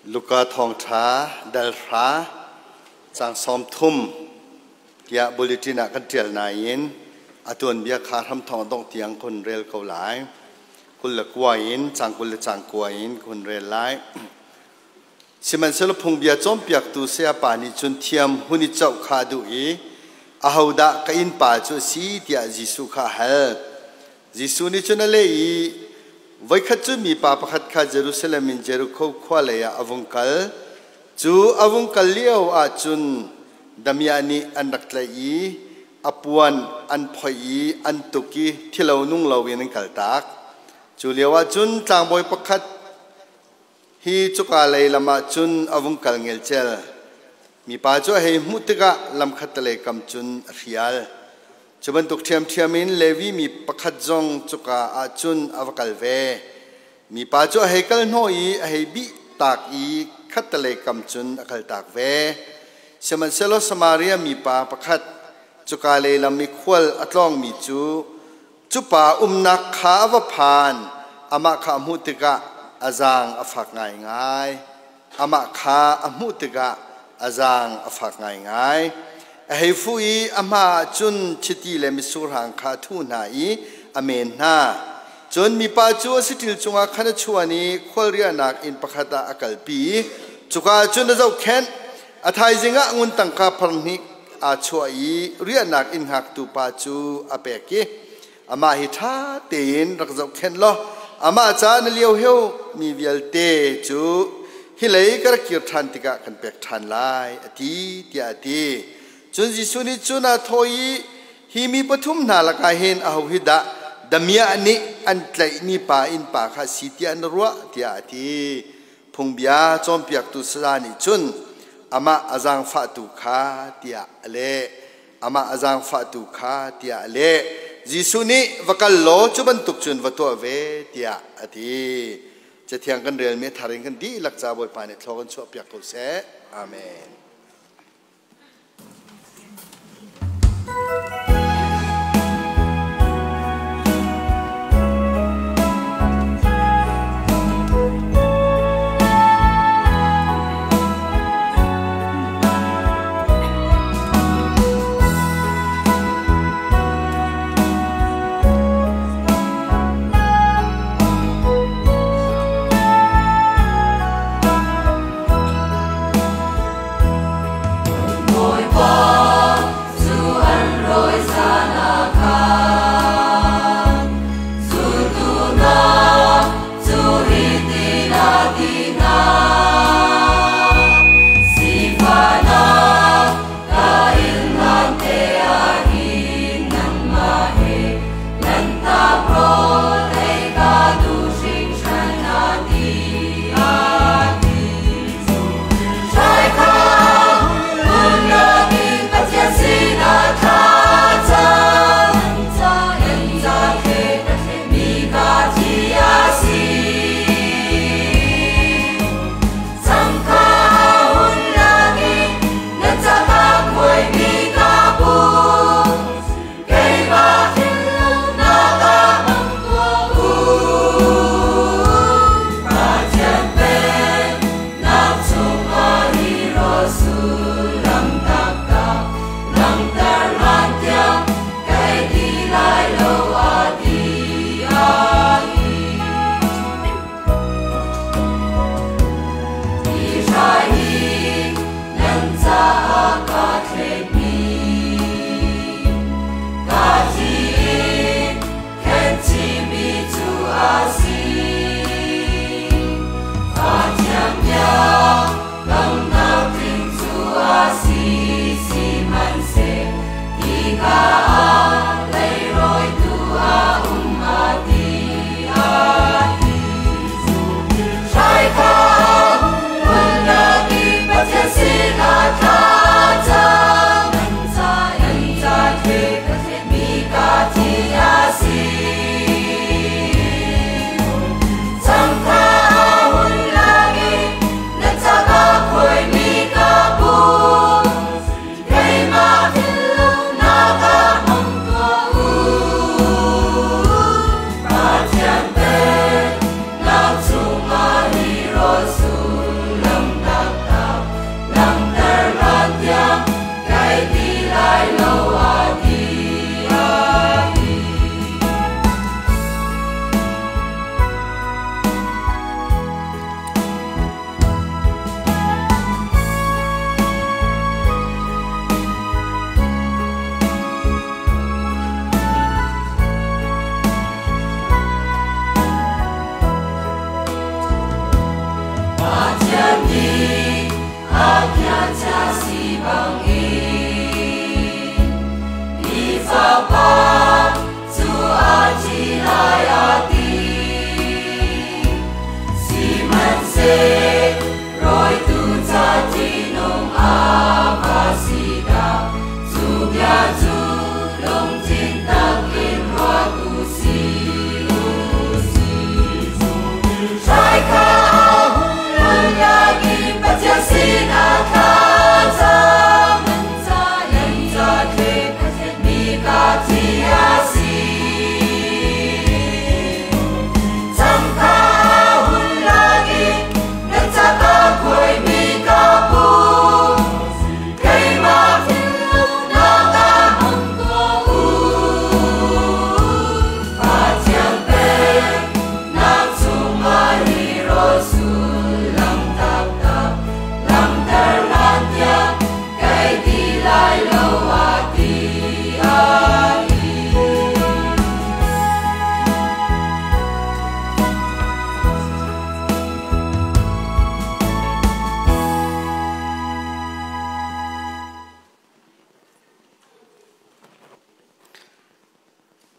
Luka thawngṭha dal hra caang 30 tiah bulletin ah kan ṭial nain a tuanbia kha hramthawng dongh tiang kun rel ko lai. 29 in caang 20 le caang kua in kun rel lai. Sihmanhsehlaw phungbia cawnpiaktu sayapa nih cun thiam hun i coh kha a duh i ahodah ka innpa cu a si tiah Jesuh kha a hal. Jesuh nih cun a leh i, Voikhat cu mipa pakhat kha Jerusalem in Jerikho khua leiah a vung kal. Cu a vung kal lio ah cun damiah nih an rak tlaih i a puan an phoih i an tuk i thilo nung loin an kaltak. Cu lioah cun tlangbawi pakhat hi cuka lei lam ah cun a vung kal ngelcel. Mipa cu a hei hmuh tikah lam khattelei kam cun a hrial. Cu bantuk ṭhiamṭhiam in Levi mi pakhat zong cuka ah cun a va kal ve. Mipa cu a hei kal hnawh i a hei bih tak i khattelei kam cun a kaltak ve. Sihmanhsehlaw Samaria mipa pakhat cuka lei lam i khual a tlawngmi cu Cu pa umnak kha a va phan, amah kha a hmuh tikah a zaang a fak ngaingai. Amah kha a hmuh tikah a zaang a fak ngaingai. A hei fuh i a hma ah cun chiti le mitsur hang kha a thuh hna i a men hna. Cun mipa cu a saṭil cungah khan a chuan i khualriahnak inn pakhat ah a kalpi i cuka ah cun a zohkhenh. A thaizing ah ngun tangka phar hnih aa chuah i riahnak inn hngaktu pa cu a pek i amah hi ṭha tein rak zohkhenh law amah ca na lio heo mi vialte cu hi lei ka rak kir ṭhan tikah kan pek ṭhan lai a ti tiah a ti. Cun Jesuh nih cun aa thawh i hi mi pathum hna lakah hin aho hi dah damiah nih an tlaihmi pa innpa kha a si tiah na ruah tiah a ti. Phungbia cawnpiaktu saya nih cun amah a zaangfahtu kha tiah a leh. Amah a zaangfahtu kha tiah a leh. Jesuh nih va kal law cu bantuk cun va tuah ve tiah a ti. Cathiang kan relmi a thar in kan dihlak ca Bawipa nih thlaw kan chuahpiak ko seh. Amen. Bawipa cu an rawi.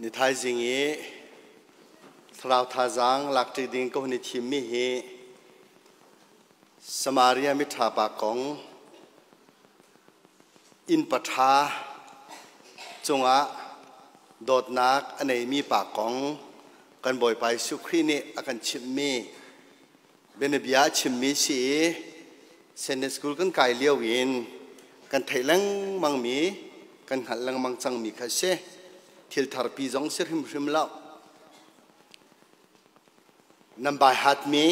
Ni thaizing i thlarau thazaang lakṭi ding ka hun i thimmi hi Samaria miṭha pa kong inn paṭha cungah dawtnak a neimi pa kong kan Bawipa Jesuh Khrih nih a kan chimhmi bianabia a chimmi si i Sunday school kan kai lio in kan theih lengmangmi kan hngalh lengmang cangmi kha a si. Thil tharpi zong si hrimhrim lo. Nan bai hatmi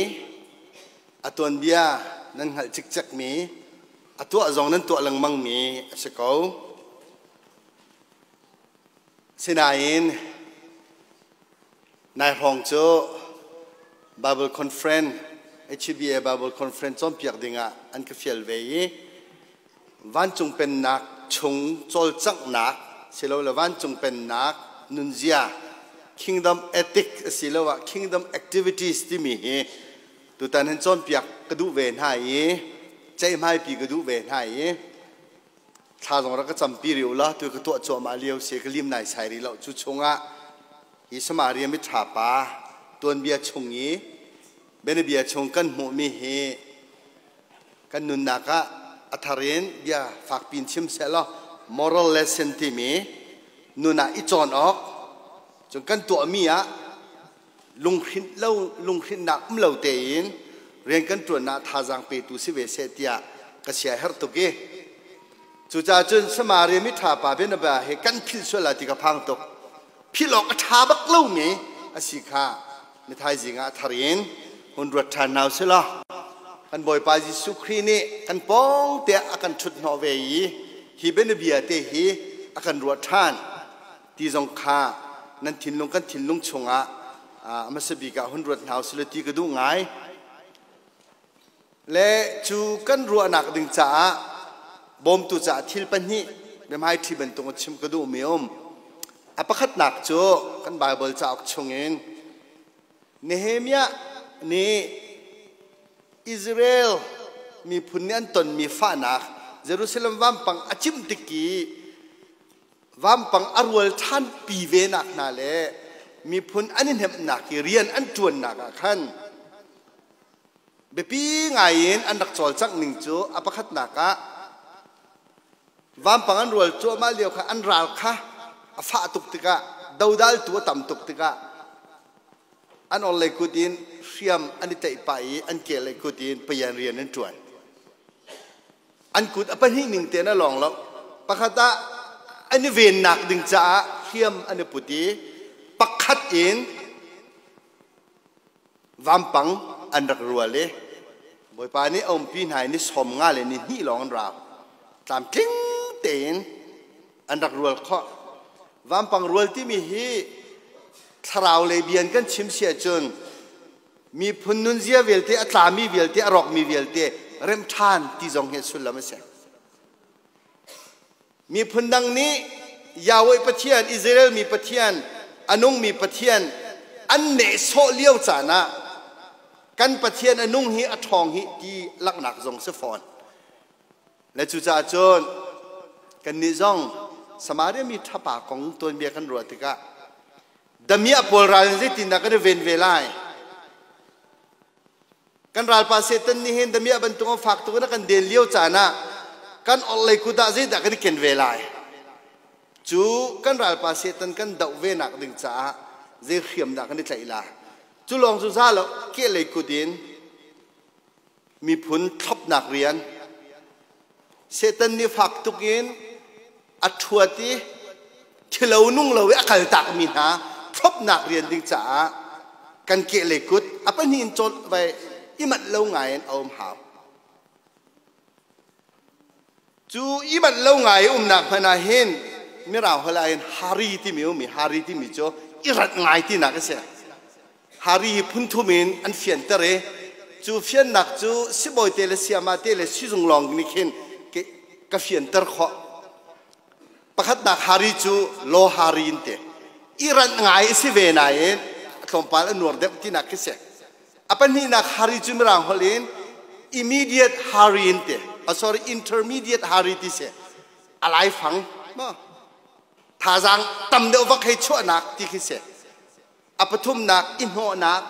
a tuanbia nan hngalh cikcekmi a tuah zong nan tuah lengmangmi a si ko. Sinain Nai hrawng cu Bible Conference HBA Bible Conference cawnpiak dingah an ka fial ve i vancung pennak chung cawlcanghnak silole vancung pennak nunzia kingdom ethic asiloah kingdom activities timi hi tutan hin cawnpiak ka duh ve hna i ceihmaipi ka duh ve hna i thla zong rak ka campi rih u la tu ka tuah cuahmah lio si ka lim nai sai rih lo cu chungah Hi Samaria miṭha pa tuanbia chung i bianabia chung kan hmuhmi hi kan nunnak ah a thar in bia fakpi in chim sehlaw moral lesson timi nun ah i cawn awk cun kan tuahmi ah lunghrinh lo lunghrinhnak um lo tein rian kan ṭuannak thazaang petu si ve seh tiah ka sia herh tuk i cucaah cun Samaria miṭha pa bianabia hi kan philh sual lai ti ka phang tuk. Philh awk a ṭha bak lomi a si kha ni thaizing ah a thar in hun ruat ṭhan hna usih law kan Bawipa Jesuh Khrih nih kan pawng te a kan ṭhut hnawh ve i hi bianabia te hi a kan ruah ṭhan ti zong kha nan thinlung kan thinlung chungah a hmasa bik ah hun ruat hna usih law ti ka duh ngai. Le cu kan ruahnak ding caah bawmtu caah thil pahnih biahmaiṭhi bantuk in chim ka duhmi a um. A pakhatnak cu kan Baibal cauk chungin Nehemiah nih Israel miphun nih an tonmi fahnak Jerusalem vampang a cimh tik i vampang a rual ṭhanpi ve nak hna le miphun an i hnemhnak i rian an ṭuannak ah khan Biapi ngaiin an rak cawlcangh ning cu a pakhatnak ah vampang an rual cuahmah lio kha an ral kha a fah tuk tikah dodaltu a tam tuk tikah an orhlei kut in hriam an i tlaih pah i an kehlei kut in payan rian an ṭuan. An kut a pahnih ning tein a lawng lo. Pakhat ah an i vennak ding caah hriam an i put i pakhat in Vampang an rak rual i Bawipa nih a umpi hna i ni 50 le ni hnih lawng an rau. Tlamtling tein an rak rual khawh. Vampang rual timi hi thlarau lei bia in kan chim si ahcun miphun nunzia vialte a tlami vialte a rawkmi vialte remh ṭhan ti zong hi a sullam a si. Miphun dang nih Yahweh Pathian, Israel mi Pathian, a nungmi Pathian an nehsawh lio caan ah kan Pathian a nung hi a ṭhawng hi ti langhnak zong si fawn. Le cucaah cun kannih zong Samaria mi ṭhapa kong tuanbia kan ruah tikah damiah pawl ral in zeitindah kan i ven ve lai? Kan ralpa Satan nih hin damiah bantuk in fak tuk in a kan den lio caan ah kan orhlei kut ah zeidah kan i ken ve lai? Cu kan ralpa Satan kan doh ve nak ding caah zei hriam dah kan i tlaih la? Cu lawng cu za lo, kehlei kut in miphun thlopnak rian Satan nih fak tuk in a ṭhuat i thilo nung lo i a kaltakmi hna thlopnak rian ding caah kan kehlei kut a pahnih in cawn vai i manh lo ngai in a um hau. Cu i manh lo ngai i umnak hmanh ah hin Mirang holh ah hin hari timi um i hari timi cu i ranh ngai tinak a si. Hari hi phun thum in an fianter i cu fiannak cu sibawi te le siama te le sizung lawng nih khin ka fianter khawh. Pakhatnak hari cu law hari in te. I ranh ngai a si ve nain tlawmpal a nuar deuh tinak khi si. A pahnihnak hari cu Mirang holh in immediate hari in te. Oh, sorry, intermediate hari ti si. A laifang ma thazaang tam deuh vak hei chuahnak ti khi si. A pathumnak i hnawhnak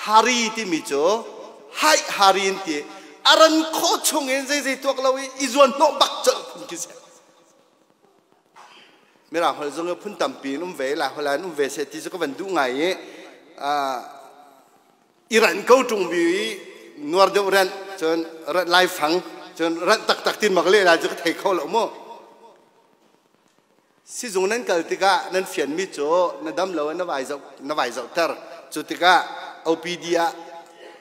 hari timi cu haih hari in ti a ran khawh chung in zeizei tuak lo i i zuan hnawh bak colh phun khi si. Mirang holh zong phun tampi in um ve lai holh in um ve seh ti cu ka van duh ngai i i ranh ko ṭung bi i nuar deuh ranh cun ranh lai fang cun ranh taktak tin mak le lai cu ka thei kho lo mu. Sizung nan kal tikah nan fianmi cu na dam lo na vai zoh na vai zohter. Cu tikah OPD ah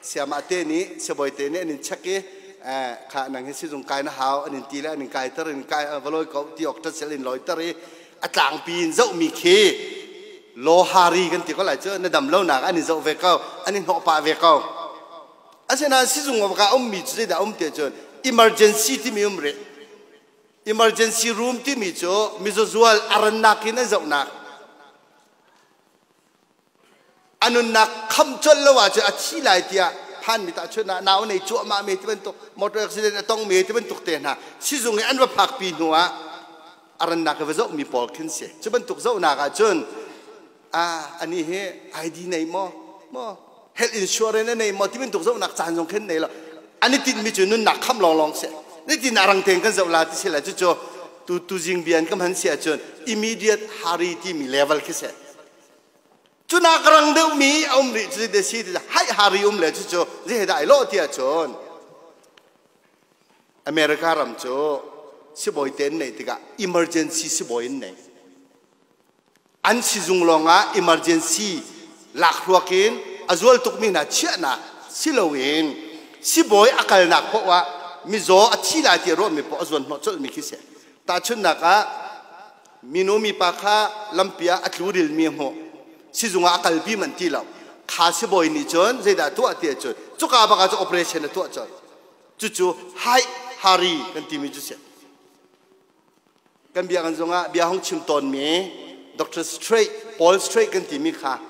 siamah te nih sibawi te nih an in check i kha nang hi sizung kai na hau an in ti le an in kaiter in kai va lawi ko ti awk ṭat in lawiter i a tlangpi in zohmi khi lohari kan ti ko lai cu na dam lo nak an in zoh ve ko an in hnawh pah ve ko. Asinain sizung ka ummi cu zeidah um ti cun emergency timi um rih. Emergency room timi cu mizazual a rannak in an zohnak. A nunnak khamh colh lo ahcun a thi lai tiah phanmi tahchunh ah nau nei cuahmah mi ti bantuk motor accident a tong mi ti bantuk te hna sizung i an va phakpi hnu ah a rannak i va zohmi pawl khin si. Cu bantuk zohnak ahcun a ani hi ID nei maw maw health insurance a nei maw ti bantuk zohnak caan zong khin nei lo an i tinhmi cu nunnak khamh lawnglawng si nitin a rang tein kan zoh la ti si la cucu tu tu zing bian ka hman si ahcun immediate hurry timi level khi si cunak rang deuhmi a um rih cu de si ti hai hurry um le cucu zei dah ai lawh ti ahcun America ram cu sibawi te an neih tikah emergency sibawi an nei. An sizung lawngah emergency lakhruak in a zual tukmi hna chiahnak si loin sibawi a kalnak paoh ah mizaw a thi lai ti a ruahmi paoh a zuan hnawh colhmi khi si. Tahchunhnak ah minu mipa kha lampi ah a tlu rilmi a hmuh. Sizung ah a kalpi manh ti lo. Kha sibawi nih cun zeidah a tuah ti ahcun cuka bak ah cun operation a tuah colh. Cucu hai hari kan timi cu si. Kan biakinn zongah bia hung chim tawnmi Dr. Strait, Paul Strait kan timi kha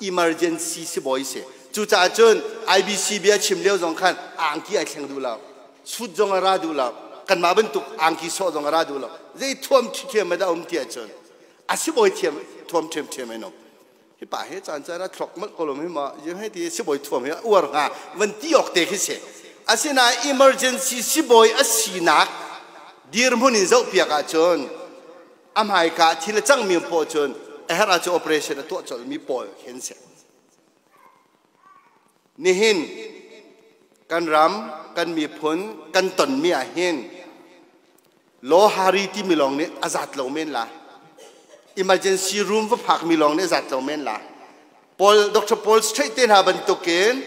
emergency sibawi si. Cucaah cun IBC bia chim lio zong khan angki ai thleng duh lo. Suit zong a ra duh lo. Kanmah bantuk angki sawh zong a ra duh lo. Zei thuam ṭhiam da um ti ahcun a sibawi thiam thuam ṭhiamṭhiam in um. Hi pa he caan caan ah thlok malh ko lo mi ma yem he ti sibawi thuam hi uar hnga van ti awk te khi si. Asinain emergency sibawi a sinak dirhmun in zohpiak ahcun a hmaika thil a cangmi paoh cun a herh ahcun operation a tuah colhmi pawl khi an si. Nihin kan ram, kan miphun, kan tonmi ah hin Lohari timi lawng nih a zat lo men la. Emergency room va phakmi lawng nih a zat lo men la. Paul, Dr. Paul Strait te hna bantukin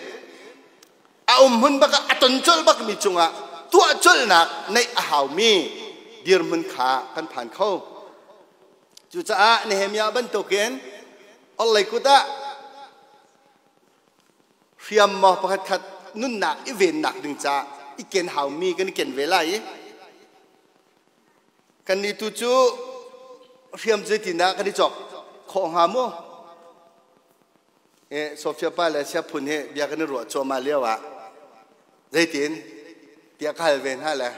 a um hmun bak ah a ton colh bakmi cungah tuah colhnak neih a haumi dirhmun kha kan phan kho. Cucaah Nehemiah bantukin orhlei kut ah hriam maw pakhat khat nunnak i vennak ding caah i ken haumi kan i ken ve lai i kannih tu cu hriam zeitindah kan i cawk khawh hnga mu? E Sofia pa le Siaphun he bia kan i ruah cuahmah lio ah zeitin tiah ka hal ve hna le.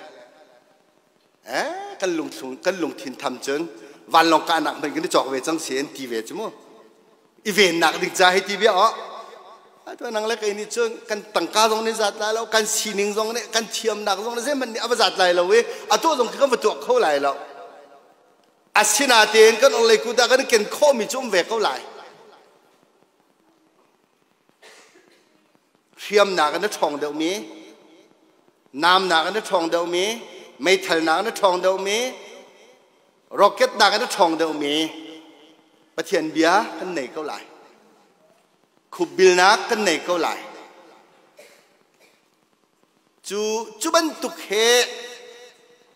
Eh, kan lungthlung kan lungthin tham cun vanlawng kahnak hmanh kan i cawk ve cang si an ti ve cu mu. I vennak ding ca hei ti bia oh. Atu nang le kei nih cun kan tangka zong nih zat lai lo, kan sining zong nih, kan thiamnak zong nih zeihmanh nih a va zat lai lo i atu zong khi kan va tuah kho lai lo. Asinain kan orhlei kut ah kan i ken khawhmi cu um ve ko lai. Hriamnak in a ṭhawng deuhmi, namnak in a ṭhawng deuhmi, meithalnak in a ṭhawng deuhmi, rocketnak in a ṭhawng deuhmi Pathian bia kan nei ko lai. Khupbilnak kan nei ko lai. Cu cu bantuk he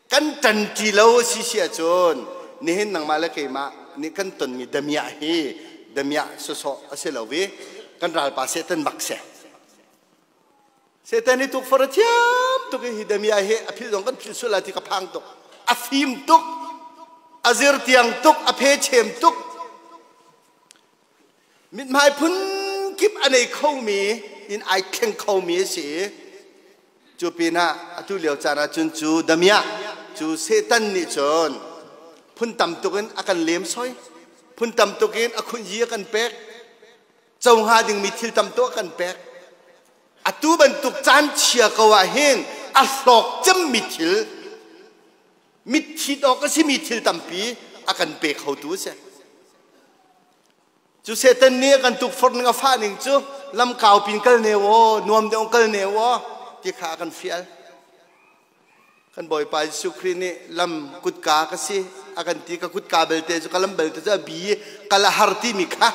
kan ṭanṭi lo a si si ahcun nihin nangmah le keimah nih kan tonmi damiah hi damiah sawsawh a si lo i kan ralpa Satan bak si. Satan hi tukforh a thiam tuk i hi damiah hi a philh zong kan philh sual lai ti ka phang tuk. A fim tuk, a zirtiang tuk, a phechem tuk. Mithmai phunkip a nei khomi in ai thleng khomi a si i cu pinah atu lio caan ah cun cu damiah cu Satan nih cun phun tam tuk in a kan lemsoi, phun tam tuk in a khunyi a kan pek, co hnga dingmi thil tam tuk a kan pek. Atu bantuk caan chia ko ah hin a hlawk cemmi thil mitthit awk a simi thil tampi a kan pe khotu a si. Cu Satan nih a kan tukforh ning a fah ning cu lam kau pin kal ne aw, nuam deuh kal ne aw ti kha a kan fial. Kan Bawipa Jesuh Khrih nih lam kutka ka si a kan ti ka kutka belte cu ka lam belte cu a bi kal a har timi kha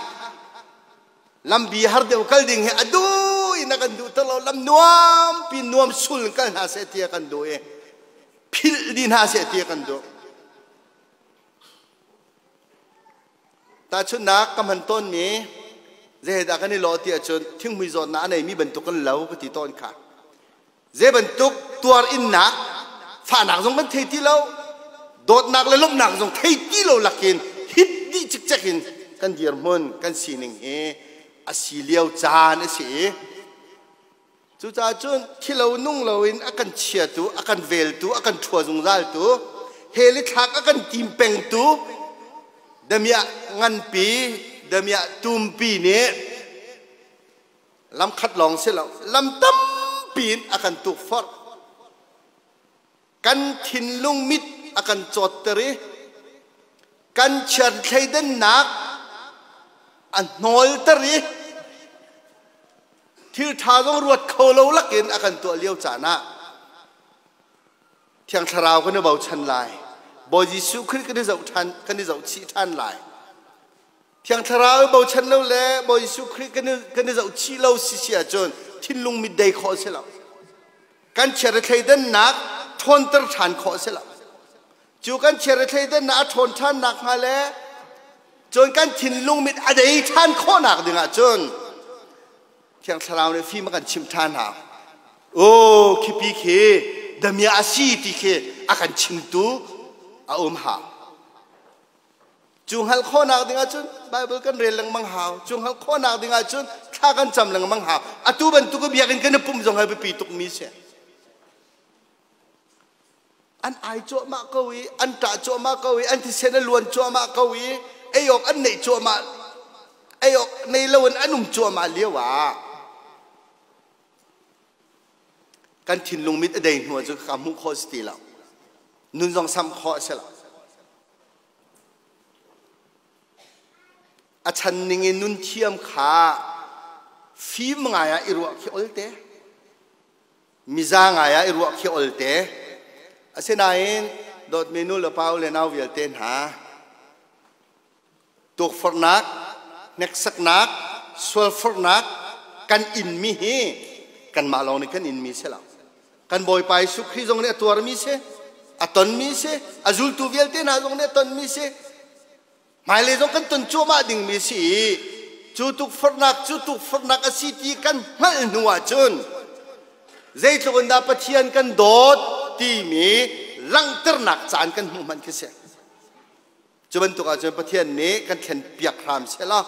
lam bi har deuh kal ding hi a duh in a kan duh to lo lam nuam pi nuam sul kal hna seh ti a kan duh i philh dih hna seh ti a kan duh. Tahchunhnak ka hman tawnmi zeidah kan i lawh ti ahcun thinghmui zawtnak a neimi bantuk kan lo ka ti tawn kha. Zei bantuk tuar innak fahnak zong kan thei ti lo, dawtnak le lawmhnak zong thei ti lo lakin hit dih cikcek in kan dirhmun kan sining hi a si lio caan a si i Cucaah cun thilo nung loin a kan chiatu, a kan veltu, a kan ṭhua zungzaltu, hell i thlak a kan tim pengtu, damiah nganpi, damiah tumpi nih lam khat lawng si lo, lam tampi in a kan tukforh. Kan thinlung mit a kan cawtter i kan chiar thleidannak a hnawlter i thil ṭha zong ruat kho lo lakin a kan tuah lio caan ah Thiang Thlarau kan i bochan lai. Bawi Jesuh Khrih kan i zoh ṭhan, kan i zohchih ṭhan lai. Thiang Thlarau i bochan lo le Bawi Jesuh Khrih kan i zohchih lo si si ahcun thinlung mit dei khawh a si lo. Kan chiat thleidannak ṭhawnter ṭhan khawh a si lo. Cu kan chiat thleidannak a ṭhawn ṭhan nakhnga le cun kan thinlung mit a dei ṭhan khawhnak dingah cun Thiang Thlarau nih fim a kan chimh ṭhan hna. Aw khipi khi damiah a si ti khi a kan chimtu a um hau. Cu hngalh khawhnak ding ahcun Bible kan rel lengmang hau. Cu hngalh khawhnak ding ahcun thla kan cam lengmang hau. Atu bantuk biakinn kan i pumh zong hi biapi tukmi si. An ai cuahmah ko i, an ṭah cuahmah ko i, an thisen a luan cuahmah ko i, ei awk an neih cuahmah, ei awk nei loin an um cuahmah lio ah kan thinlung mit a dei hnu ahcun ka hmuh khawh si ti lo. Nun zong samh khawh a si lo. A chan ning in nun thiam kha fim ngai ah i ruah khi olte. Miza ngai ah i ruah khi olte. Asinain dawtmi nu le pa le nau vialte hna tukforhnak, hneksaknak, sualforhnak kan inmi hi kanmah lawng nih kan inmi si lo. Kan Bawipa Jesuh Khrih zong nih a tuarmi si, a tonmi si, a zultu vialte hna zong nih a tonmi si. Hmailei zong kan ton cuahmah dingmi si i cu tukforhnak cu tukforhnak a si ti kan hngalh hnu ahcun zeitluk in dah Pathian kan dawt timi langhternak caan kan hmuh hmanh khi si. Cu bantuk ahcun Pathian nih kan thlen piak hram sehla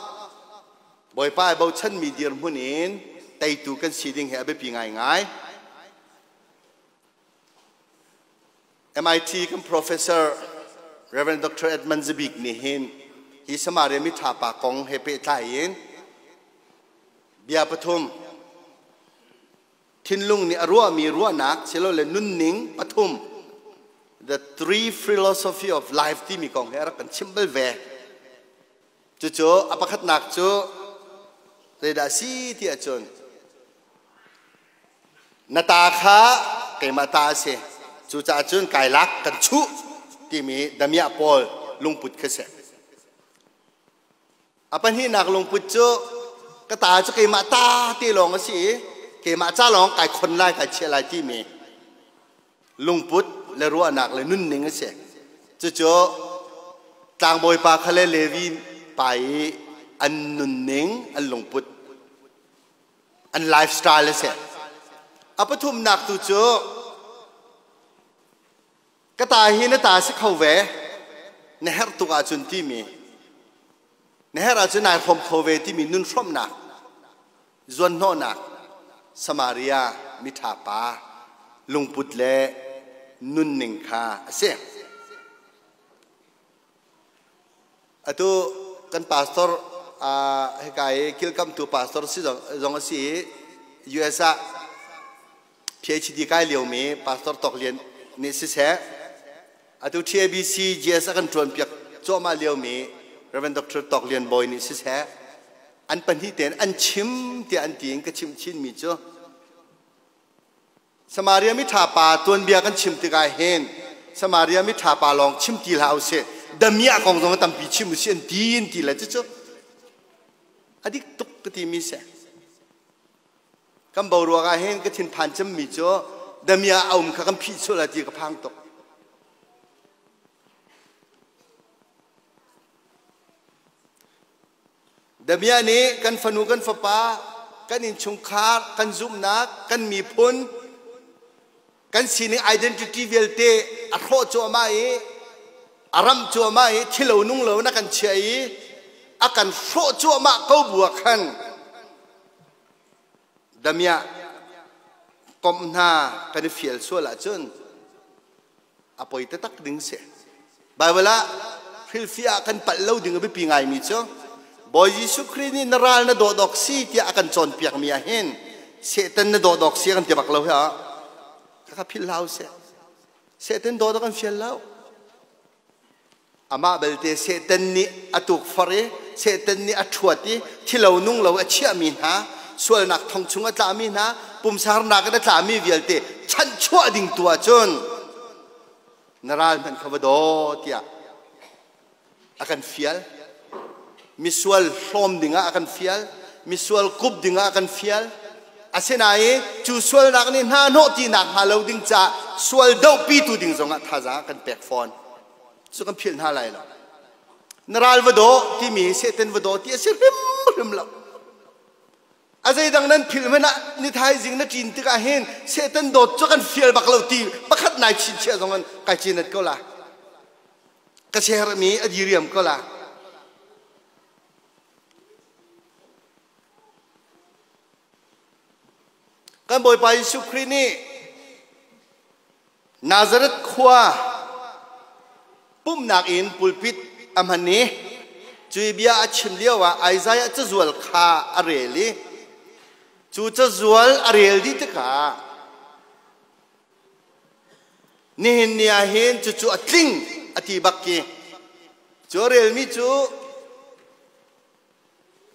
Bawipa ai bochanmi dirhmun in teitu kan si ding hi a biapi ngaingai. MIT kan professor Reverend Dr. Edmund Zabik nih hin hi Samaria miṭha pa kong he pehtlai in bia pathum thinlung nih a ruahmi ruahnak silole nunning pathum the three philosophy of life timi kong he a rak kan chimh bal ve. Cucu a pakhatnak cu zeidah a si ti ahcun na ta kha keimah ta a si, cucaah cun kai lak kan chuh timi damiah pawl lungput kha si. A pahnihnak lungput cu ka ta cu keimah ta te lawng a si i keimah ca lawng kai khon lai kai chiah lai timi lungput le ruahnak le nunning a si. Cucu tlangbawi pa kha le Levi pa i an nunning, an lungput, an lifestyle a si. A pathumnak tu cu ka ta hi na ta si kho ve, na herh tuk ahcun timi, na herh ahcun nai hrawm kho ve timi nun hrawmhnak, zuanhnawhnak Samaria miṭha pa lungput le nunning kha a si. Atu kan pastor hika i kilkamtu pastor si zong a si i US ah PhD kai liomi Pastor Tawk Lian nih siseh, atu TABC GS a kan ṭuanpiak cuahmah liomi Reverend Dr. Tawk Lian Bawi nih siseh, an pahnih tein an chim tiah an ti in ka chimh chinmi cu Samaria miṭha pa tuanbia kan chim tikah hin Samaria miṭha pa lawng chim ti hlah usih, damiah kong zong tampi chim usih an ti an ti le cucu a dik tuk ka timi si. Kan boruak ah hin ka thinphan cemmi cu damia a um kha kan phih sual ti ka phang tuk. Damia nih kan fanu kan fapa kan innchungkhar kan zumhnak kan miphun kan sining identity vialte a hrawh cuahmah i a ramh cuahmah i thilo nung lo na kan chiah i a kan hrawh cuahmah ko bu ah khan damiah komh hna kan i fial sual ahcun a poi taktak ding si. Bible ah hrilhfiah ah kan palh lo ding a biapi ngaimi cu Bawi Jesuh Khrih nih na ral na dawt awk si tiah a kan cawnpiakmi ah hin Satan na dawt awk si a kan ti bak lo hi kha philh hlah usih. Satan dawt a kan fial lo. Amah belte Satan nih a tukforh i Satan nih a ṭhuat i thilo nung lo a chiahmi hna, sualnak thong chung a tlami hna, pumsarnak in a tlami vialte chanhchuah ding tu ahcun na ral hmanh kha va daw tiah a kan fial. Misual hlawm dingah a kan fial, misual kup dingah a kan fial. Asinain cu sualnak nih hna hnawh ti nak hnga lo ding caah sual dohpitu ding zongah thazaang a kan pek fawn. Cu kan philh hna lai lo. Na ral va daw timi Satan va daw ti a si hrimhrim lo. A zeidang nan philh hmanh ah ni thaizing na ṭin tikah hin Satan dawt cu kan fial bak lo ti pakhat nai chinchiah zong in kai cinat ko la. Ka sermi a diriam ko la. Kan Bawipa Jesuh Khrih nih Nazareth khua pumhnak in pulpit a hman i cui bia a chim lioah Isaiah cazual kha a rel i cu cazual a rel dih tikah nihin ni ah hin cucu a tling a ti bak ki. Cu a relmi cu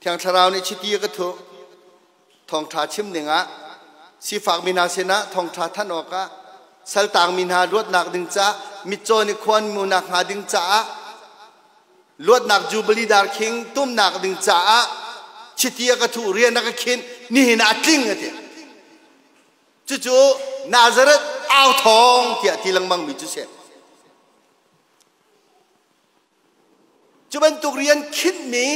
Thiang Thlarau nih chiti a ka thuh. Thawngṭha chim dingah, sifakmi hna sinah thawngṭha thanh awkah, saltangmi hna luatnak ding caah, mitcaw nih khuan munak hnga ding caah, luatnak Jubilee darkhing tumnak ding caah chiti a ka thuh, rian a ka khinh, nihin ah a tling a ti. Cucu Nazareth au thawng tiah ti lengmangmi cu si. Cu bantuk rian khinhmi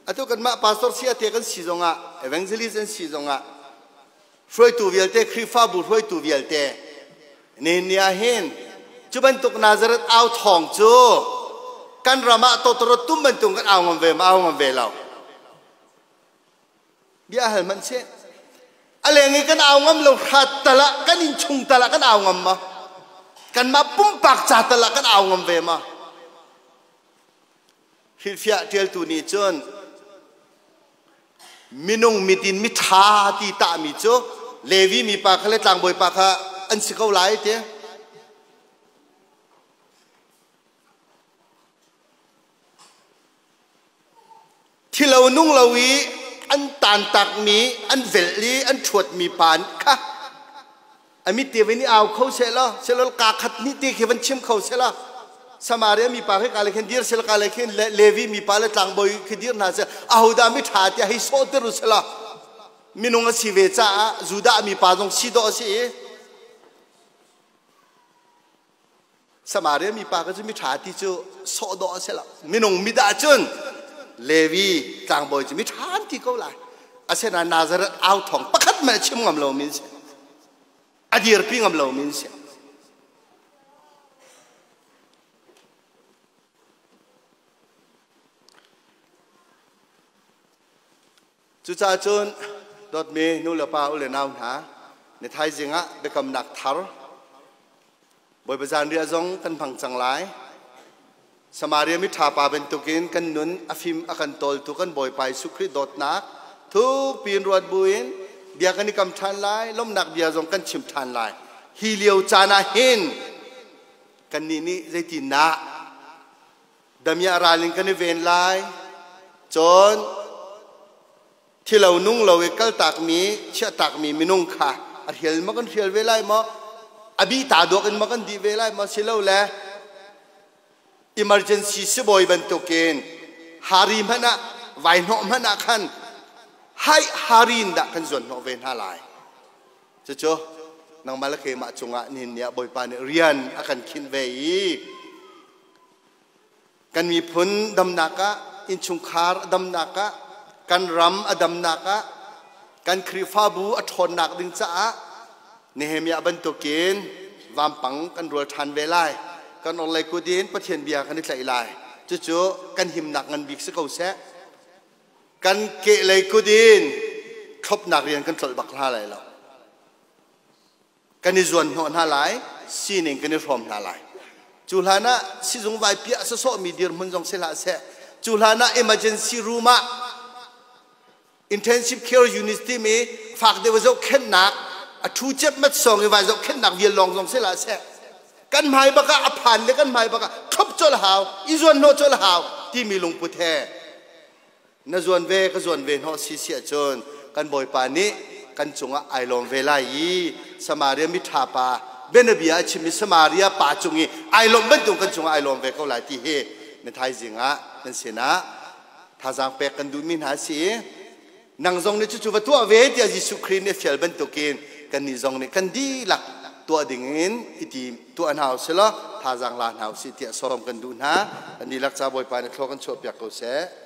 atu kanmah pastor siate kan si zongah evangelist an si zongah hruaitu vialte Khrihfabu hruaitu vialte nihin ni ah hin cu bantuk Nazareth au thawng cu kan ram ah tawtawrawt tum bantuk kan au ngam ve ma au ngam ve lo. Bia hal hmanh seh. A leng i kan au ngam lo hrat tal ah kan innchung tal ah kan au ngam ma? Kanmah pumpak ca tal ah kan au ngam ve ma? Hrilhfiah ṭialtu nih cun minung mitin miṭha ti tahmi cu Levi mipa kha le tlangbawipa kha an si ko lai ti. Thilo nung lo i an tantakmi, an velh i an ṭhuatmi pa kha a mit te vin i au kho seh law selaw kaa khat hnih te khi van chim kho seh law Samaria mipa khi ka le khin dir sel ka le khin Levi mipa le tlangbawi khi dir hna seh ahodah mi ṭha tiah hei sawh ter u selaw minung a si ve caah Judah mipa zong si dawh a si i Samaria mipa ka cu mi ṭha ti cu sawh dawh a si lo minung mit ah cun Levi tlangbawi cu mi ṭha an ti ko lai asinain Nazareth au thawng pakhat hmanh a chim ngam lomi an si a dirpi ngam lomi an si. Cucaah cun dawtmi nu le pa u le nau hna, ni thaizing ah biakamnak thar Bawipa zanriah zong kan hmang cang lai. Samaria miṭha pa bantukin kan nun a fim a kan tawltu kan Bawipa Jesuh Khrih dawtnak thukpi in ruat buin bia kan i kam ṭhan lai, lawmhnak bia zong kan chim ṭhan lai. Hi lio caan ah hin kannih nih zeitindah damiah ral in kan i ven lai? Cun thilo nung lo i kaltakmi chiahtakmi minung kha a hrial maw kan hrial ve lai maw a bi ta duak in maw kan dih ve lai maw silole emergency sibawi bantukin hari hmanh ah vai hnawh hmanh ah khan hai hari in dah kan zuan hnawh ve hna lai. Cucu nangmah le keimah cungah nihin ni ah Bawipa nih rian a kan khinh ve i kan miphun damnak ah, innchungkhar damnak ah, kan ram a damnak ah, kan Khrihfabu a ṭhawnnak ding caah Nehemiah bantukin vampang kan rual ṭhan ve lai. Kan orhlei kut in Pathian bia kan i tlaih lai. Cucu kan himnak ngan bik si ko seh. Kan kehlei kut in thlopnak rian kan tlolh bak hna lai lo. Kan i zuan hnawh hna lai, sining kan i hrawm hna lai. Cu hlan ah sizung vai piah sawsawhmi dirhmun zong si hlah seh. Cu hlan ah emergency room ah intensive care unit timi fak deuh zohkhenhnak a thu cepmat song i vai zohkhenhnak vial lawng zong si hlah seh. Kan hmai bak ah a phan le kan hmai bak ah thlop colh hau, i zuan hnawh colh hau timi lungput he na zuan ve ka zuan ve hnawh si si ahcun kan Bawipa nih kan cungah ai lawm ve lai i Samaria miṭha pa bianabia a chimmi Samaria pa cung i ai lawmh bantuk kan cungah ai lawm ve ko lai ti hi na thaizing ah nan sinah thazaang pek kan duhmi hna si i nang zong nih cucu va tuah ve tiah Jesuh Khrih nih a fial bantukin kannih zong nih kan dihlak tuah dingin i tim tuah hna usih law thazaang la hna usih tiah sawm kan duh hna. Kan dihlak ca Bawipa nih thlua kan chuahpiak ko seh.